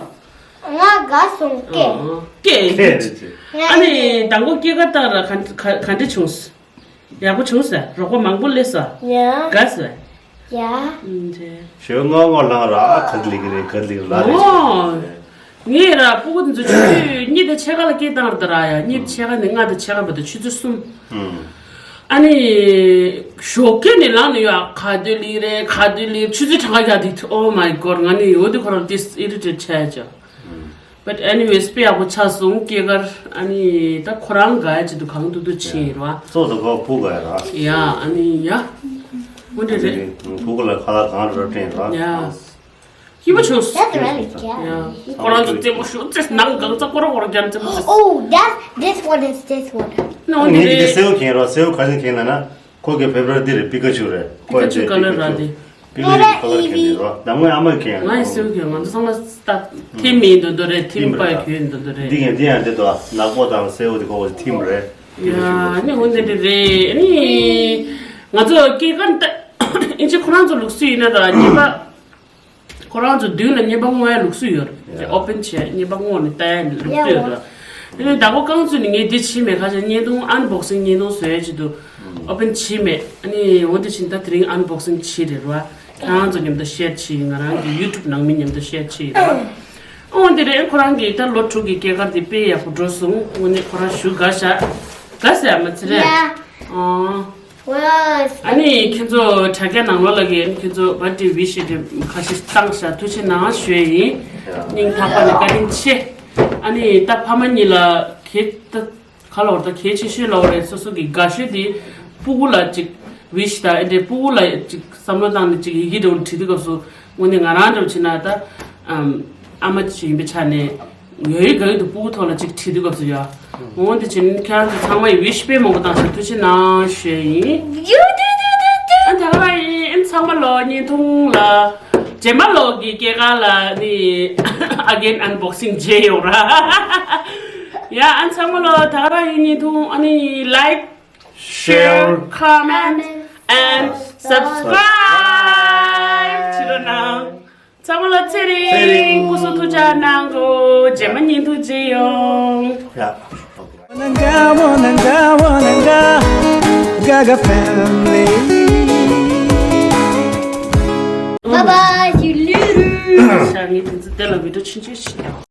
ང་དགའ་སོང་། ཀེ། ཨ་ཀེ། ཀེ་རེད་ཅེ། ཨ་ནི་དང་པོ་སྐྱེས་སྐར་བཏང་ར་ག་ག་ག་འདྲ་བྱུང་སོང་། ཡག་པོ་བྱུང་སོང་། རོགས་པ་མང་པོ་སླེབས་སོང་། ཡ། དགའ་སོང་། ཡ། ཨུམ་ཅེ། ཞོ་སྔོ་སྔོ་ལངས་ར། ཨ་ག་ལིག་རེད་ག་ལིག་ལ་རེད་ཅེ། ཨོ། ངས་ར་སྤུ་གུ་དེ་ཚོ་ཆུ་ཚོད་གཉིས་དང་ཕྱེད་ཀ་ལ་སྐད་བཏང་ར་ད་ར་ཡ། གཉིས་ཕྱེད་ཀ་ནས་ལྔ་དང་ཕྱེད་ཀ་བར་དུ་ཆུ་ཚོད་གསུམ། ཨུམ། ཨ་ནི་ཞོགས་ཀས་ནས་ལངས་ནས་ཡོད། ག་དུས་ལིག་རེད་ག་དུས་ལིག་ཆུ་ཚོད་གྲངས་ཀ་ཡག་དེ། Oh my god. ང་ནི་འོ་དེ་ཁོ་རང་དེ་irritate བྱས་ཅག But anyways དཔེ་ཡག་པོ་ཆགས་སོང་སྐྱེས་སྐར། ཨ་ནི་ད་ཁོ་རང་དགའ་ཡ་ཅིག་འདུག་གང་ཐུབ་ཐུབ་བྱས་ཡིན་ར། གཙོ་དེ་ཁོ་སྤུ་གུ་ཡ་ར། ཡ་ཨ་ནི་ཡ། འོ་འདྲ་རེད། སྤུ་གུ་ལ་ཁ་ལག་གང་རེ་སྤྲད་ར། ཡ། སྐྱིད་པོ་བྱུང་སོང་། That's really cute. ཡ། ཁོ་རང་ཚོ་རྩེད་མོ་ཤོར་རྩེ་ནང་གང་ཚ་ཁོ་རང་ཁོ་རང་རྒྱ་རྩེད་མོ་རྩེ། Oh, that this one is this one. ནོ་འདི་ངས་འདི་རེད། སེའུ་གྱོན་ར། སེའུ་ག་ཚོད་གྱོན་ལབ་ན། ཁོ་གི་favorite འདི་རེད། པི་ཀ་ཆུ་རེད། ཁོ་པི་ཀ་ཆུ་ཡི་ཀ་ལར་ར་དེ། པི་ཀ་ཆུ་ཀ་ལར་གྱོན་ནི་རོ། ད་ངོས་ཨ་མ་གྱོན་ཡ། ང་ཡི་སེའུ་གྱོན། ང་ཚོ་ཚང་མ་སྟབས་ཐིམ་མིན་འདུག་འདུག་རེད། ཐིམ་པ་གྱོན་འདུག་འདུག་རེད། འདི་ཡང་འདི་ཡང་འདི་འདུག་ནག་པོ་དང་སེའུ་འདི་ཁོ་ཐིམ་རེད། ཡ་ནི་འོ་འདི་འདི་རེད། ནི་ང་ཚོ་སྐྱེས་སྐར་ད་ཨིན་ཅི་ཁོ་རང་ཚོ་ལུགས་སྲོལ་ཡིན་ན་ར་གཉིས་པ། ཁོ་རང་ཚོ་མདུན་ལ་བརྙན་པར་སྔོག་ཡ་ལུགས་སྲོལ་ཡོད་རེད། ཡ། ཨོ་པན་བྱས་བརྙན་པར་སྔོག་ནས་ལྟ་ཡ་ལུགས་སྲོལ་ཡོད་རེད། དེ་ནས་ཟླ་གོ་རྐང་ཚུན་ནས་ངས་འདི་བྱས་མེད། ཁ་ཤས་བརྙན་ཐུང་unboxing བརྙན་ཐུང་བཟོ་ཡ་ཆེད་དུ་ཨོ་པན་བྱས་མེད། ཨ་ནི་འོ་དེ་བཞིན་ད་དེ་རིང་unboxing བྱས་རེད་ར། ཁྱེད་རང་ཚོ་མཉམ་དུ་share བྱས། ང་རང་གི་YouTube ནང་མི་མཉམ་དུ་share བྱས་ར། འོ་དེ་རེད། ཁོ་རང་གི་ད་ལོ་དྲུག་གི་སྐྱེས་སྐར་དེ་དཔེ་ཡག་པོ་འགྲོ་སོང་། དངོས་གནས་ཁོ་རང་ཞེ་དྲག་དགའ་ཤག་དགའ་ས་ཡ་མ་ཚད་རེད། ཡ། ཨོ། Well, ཨ་ནི་ཁྱེད་ཚོ་དྲ་རྒྱ་ནང་ལོགས་ལ་གི་ཁྱེད་ཚོ་birthday wish དེ་ཁ་ཤས་བཏང་ཤག་ཐུགས་རྗེ་གནང་ཞུ་ཡ་ཡིན། སྙིང་ཐག་པ་ནས་བཀའ་དྲིན་ཆེ། ཨ་ནི་ད་ཕ་མ་གཉིས་ལ་གལ་ད་ག་ལ་བར་ད་གལ་ཆེ་ཤོས་ལ་བར་རེད། སོ་སོ་གི་དགའ་ཤོས་དེ་སྤུ་གུ་ལ་ཅིག་wish དང་ཨེ་འདྲའི་སྤུ་གུ་ལ་ཅིག་བསམ་བློ་བཏང་ནས་ཅིག་ཡི་གེ་འདྲ་བོ་བྲིས་དུས་སྐབས་སུ་དངོས་གནས་ང་རང་འདྲ་བོ་བྱས་ན་ད་ཨམ་ཨ་མ་ཅིག་ཡིན་པའི་ཆ་ནས། ཡོད་ཡོད་དགའ་ཡོད་དུ་སྤུ་གུ་ཐོག་ལ་ཅིག་བྲིས་དུས་སྐབས་སུ་ཡ། འོ་དེ་བྱས་ནས་ཁྱེད་རང་ཚོ་ཚང་མ་ཡི་wish དཔེ་མང་པོ་བཏང་ཤག་ཐུགས་རྗེ་གནང་ཞུ་ཡ་ཡིན། ཨ་ད་ག་རང་ཡིན། ཨ་ཚང་མ་ལོ་བརྙན་ཐུང་ལ་རྗེས་མ་ལོ་གི་སྐྱེས་སྐར་ལ་ནི་again unboxing བྱེད་ཡོང་ར། ཡ་ཨ་ཚང་མ་ལོ་ད་ག་རང་ཡིན། བརྙན་ཐུང་ཨ་ནི་like, share, comment and subscribe བྱེད་རོགས་གནང་། ཚང་མ་ལ་ཚེ་རིང་། ཚེ་རིང་། སྐུ་གཟུགས་ཐུགས་ཅག་གནང་གོ། རྗེས་མ་བརྙན་ཐུང་མཇལ་ཡོང་། ཡ། Wananga, wananga, wananga, Gaga family. Bye bye, you little. ཤ་ངའི་དེ་ཚོ་དེ་ལ་བི་ཌིའོ་ཆུང་ཆུང་ཞིག